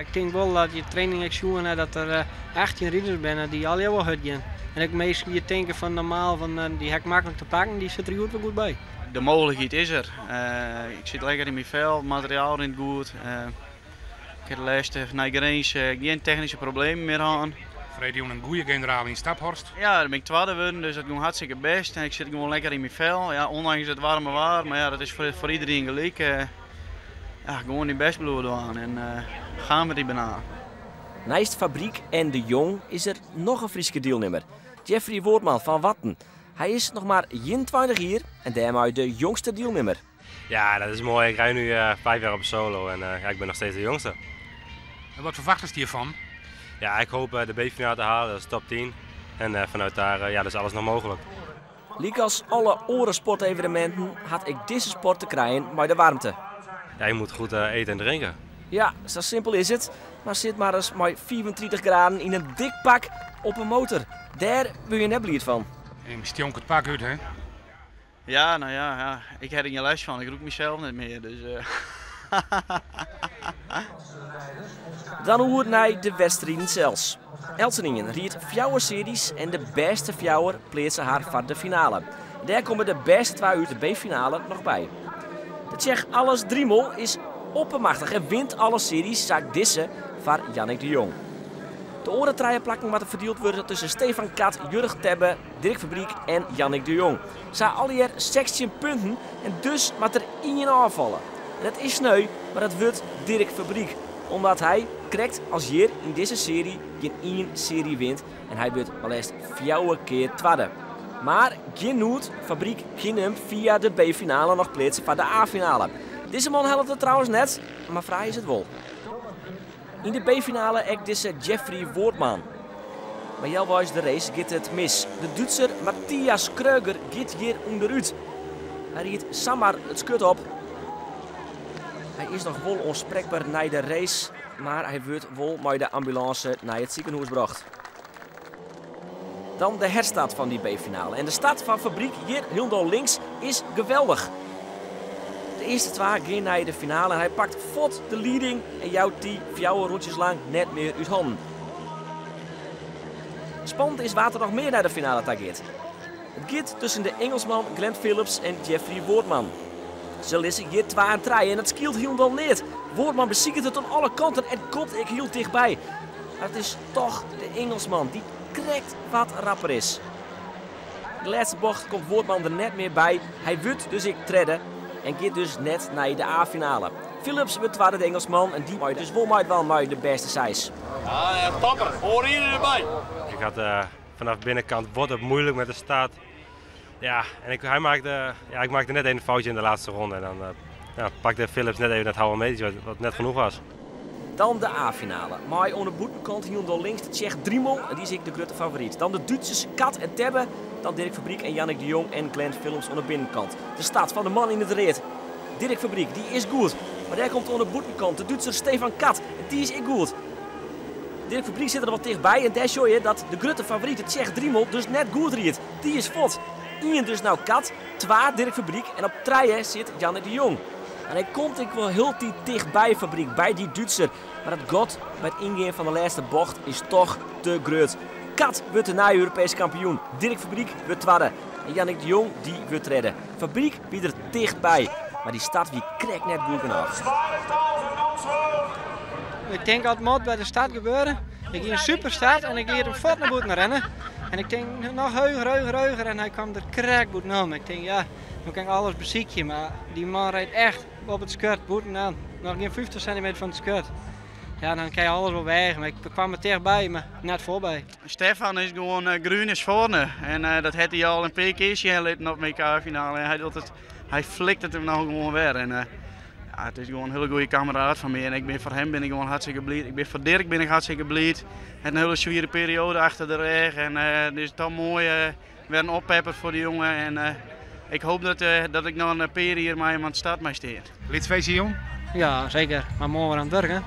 Ik tink wol dat je training ek sjoen ha dat der 18 riders binne dy't allegear wol hurd gean. En ek minsken dy't tinke fan normaal fan dy ha ik maklik te pakken, dy sit der hjoed wol goed by. De mooglikheid is der. Ik sit lekker yn myn fel, it materiaal rint goed. Ik ha de lêste nei Grins gjin technyske problemen mear hân. Freedtejûn in goede generaal yn Staphorst. Ja, dêr bin ik twadde wurden, dus dat gong hartstikke bêst. En ik sit gewoan lekker yn myn fel. Ja, ûndanks it waarme waar, mar ja, dat is foar iderien gelyk. Ja, gewoan dyn bêst bliuwe dwaan en gaan met die banaan. Neist Fabriek en De Jong is der noch in Fryske dielnimmer, Jeffrey Woortman fan Warten. Hy is noch mar 21 jier en dêrmei de jongste dielnimmer. Ja, dat is moai. Ik rij nu 5 jaar op solo en ja, ik ben nog steeds de jongste. En wat ferwachtest hjirfan? Ja, ik hoop de B-finale te halen, dat is top 10. En vanuit daar, ja, dat is alles nog mogelijk. Lykas alle oare sporteveneminten hat ek dizze sport te krijen mei de waarmte. Ja, je moet goed eten en drinken. Ja, sa simpel is it. Mar sit mar ris mei 35 graden yn in dik pak op in motor. Dêr wurd je net bliid fan. En stjonk it pak út, hè? Ja, nou ja, ja, ik ha der gjin lêst fan. Ik rûk mysels net mear, dus. Dan oer nei de wedstriden sels. Eltsenien ried fjouwer searjes en de bêste fjouwer pleatse har foar de finale. Dêr komme de bêste twa út de B-finale noch by. De Tsjech Ales Dryml is oppermachtich en wint alle searjes, sa ek dizze foar Jannick de Jong. De oare trije plakken moatte ferdield wurde tusken Stefan Kat, Jurg Tebbe, Dirk Fabriek en Jannick de Jong. Se ha allegear 16 punten en dus moat der ien ôffalle. En dat is sneu, mar dat wurdt Dirk Fabriek. Omdat hy, krekt as hjir yn dizze searje, gjin ien searje wint en hy wurdt mar leafst fjouwer kear twadde. Mar gjin noed, Fabriek kin him fia de B-finale noch pleatse foar de A-finale. Dizze man hellet it trouwens net, mar fraai is it wol. Yn de B-finale ek dizze Jeffrey Woortman. Mar healweis de race giet it mis. De Dútser Matthias Kröger giet hjir ûnderút. Hy ried samar it skut op. Hy is noch wol oansprekber nei de race, mar hy wurdt wol mei de ambulânse nei it sikehûs brocht. Dan de herstart fan dy B-finale. En de start fan Fabriek hjir hielendal links is geweldich. De earste twa gean nei de finale en hy pakt fuort de lieding en jout dy fjouwer rûntsjes lang net mear út hannen. Spannend is wa't der noch mear nei de finale ta giet. It giet tusken de Ingelsman Glenn Phillips en Jeffrey Woortman. Se lizze hjir twa en trije en dat skeelt hielendal neat. Woortman besiket it oan alle kanten en komt ek hiel tichtby. Mar it is toch de Ingelsman dy't krekt wat rapper is. De lêste bocht komt Woortman der net mear by. Hy wurdt dus ek tredde en giet dus net nei de A-finale. Phillips wurdt twadde, de Ingelsman, en dy mei dus wol meidwaan mei de bêste seis. Ja, topper. Oare derby. Ik had vanaf binnenkant wordt het moeilijk met de start. Ja, en ik, hij maakte, ja, ik maakte net even een foutje in de laatste ronde. En dan ja, pakte Phillips net even dat halve metertje wat net genoeg was. Dan de A-finale. Mei oan de bûtenkant hielendal links de Tsjech Dryml en dy is ek de grutte favoryt. Dan de Dútsers Kat en Tebbe, dan Dirk Fabriek en Jannick de Jong en Glenn Phillips oan de binnenkant. De start fan de man yn it read, Dirk Fabriek, dy is goed. Mar dêr komt oan de bûtenkant de Dútser Stefan Kat en dy is ek goed. Dirk Fabriek sit der wat tichtby en dêr sjoch je dat de grutte favoryt, de Tsjech Dryml, dus net goed ried. Dy is fuort. Ien dus no Kat, twa Dirk Fabriek en op trije sit Jannick de Jong. En hy komt ek wol hieltyd tichtby Fabriek, by dy Dútser. Mar dat gat by it yngean fan de lêste bocht is toch te grut. Kat wurdt de nije Europeesk kampioen, Dirk Fabriek wurdt twadde en Jannick de Jong dy wurdt tredde. Fabriek wie der tichtby, mar dy start wie krekt net goed genôch. Ik tink dat moat by de start gebeuren. Ik hie in super start en ik liet him fuort nei bûten rennen. En ik tink noch heger, heger, heger en hy kwam der krekt bûtenom. Ik tink ja, no kin ik alles besykje, mar dy man rydt echt op it skut bûtenom. Noch gjin 50 sintimeter fan it skut. Ja, dan kin je alles wol weage, mar ik kwam der tichtby, mar net foarby. Stefan is gewoan grún as foarne en dat hat hy al in pear kear sjen litten op WK-finale. En hy docht it, hy flikt it him no gewoan wer. En ja, it is gewoan in hiele goede kameraad fan my en ik bin foar him bin ik gewoan hartstikke bliid. Ik bin foar Dirk bin ik hartstikke bliid. Hy hat in hiele swiere perioade achter de rêch en it is toch moai wer in oppepper foar de jonge. En ik hoop dat ik noch in pear jier mei him oan de start mei stean. Lyts feestje jûn? Ja, seker. Mar moarn wer oan it wurk, hè?